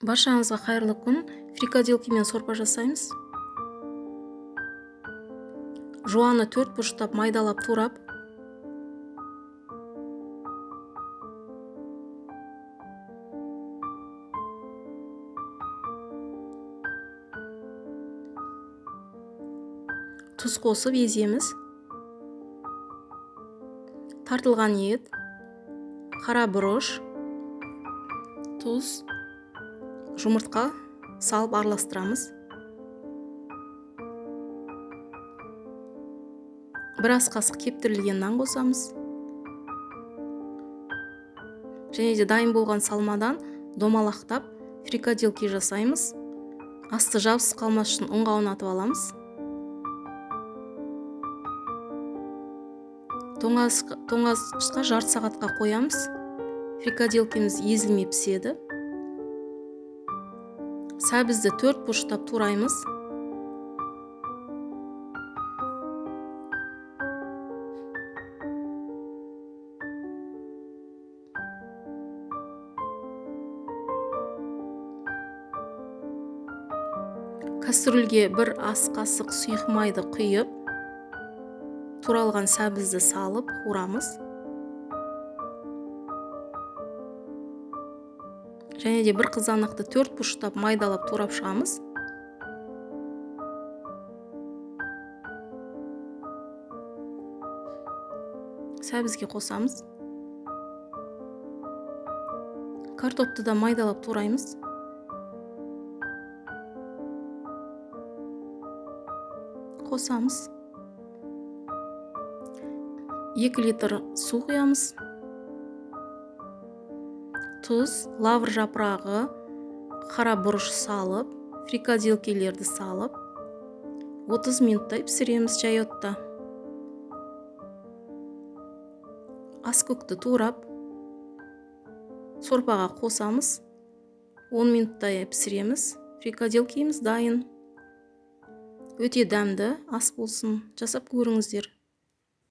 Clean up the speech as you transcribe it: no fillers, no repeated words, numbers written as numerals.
Баршаңызға қайырлы күн. Фрикаделкамен сорпа жасаймыз. Жуаны төрт бұрыштап майдалап турап, тұз қосып еземіз. Тартылған ет, қара бұрыш, тұз, жұмыртқа салып араластырамыз. Бір ас қасық кептірілген нан қосамыз. Және де дайын болған салмадан домалақтап фрикаделки жасаймыз. Асты жабысып қалмас үшін ұнға ұнатып аламыз. Тоңазытқышқа жарты сағатқа қоямыз. Фрикаделкеміз езілмей піседі. Сәбізді төрт бұрыштап тураймыз. Кастрюльге бір ас қасық сұйық майды құйып, туралған сәбізді салып қуырамыз. Және де бір қызанақты төрт бұрыштап майдалап турап шығамыз. Сәбізге қосамыз. Картопты да майдалап тураймыз. Қосамыз. 2 литр су құямыз. Тұз, лавр жапырағы, қара бұрыш салып, фрикаделкелерді салып, 30 минуттай пісіреміз жай отта. Аскөкті турап, сорпаға қосамыз. 10 минуттай пісіреміз. Фрикаделкеміз дайын. Өте дәмді ас болсын. Жасап көріңіздер.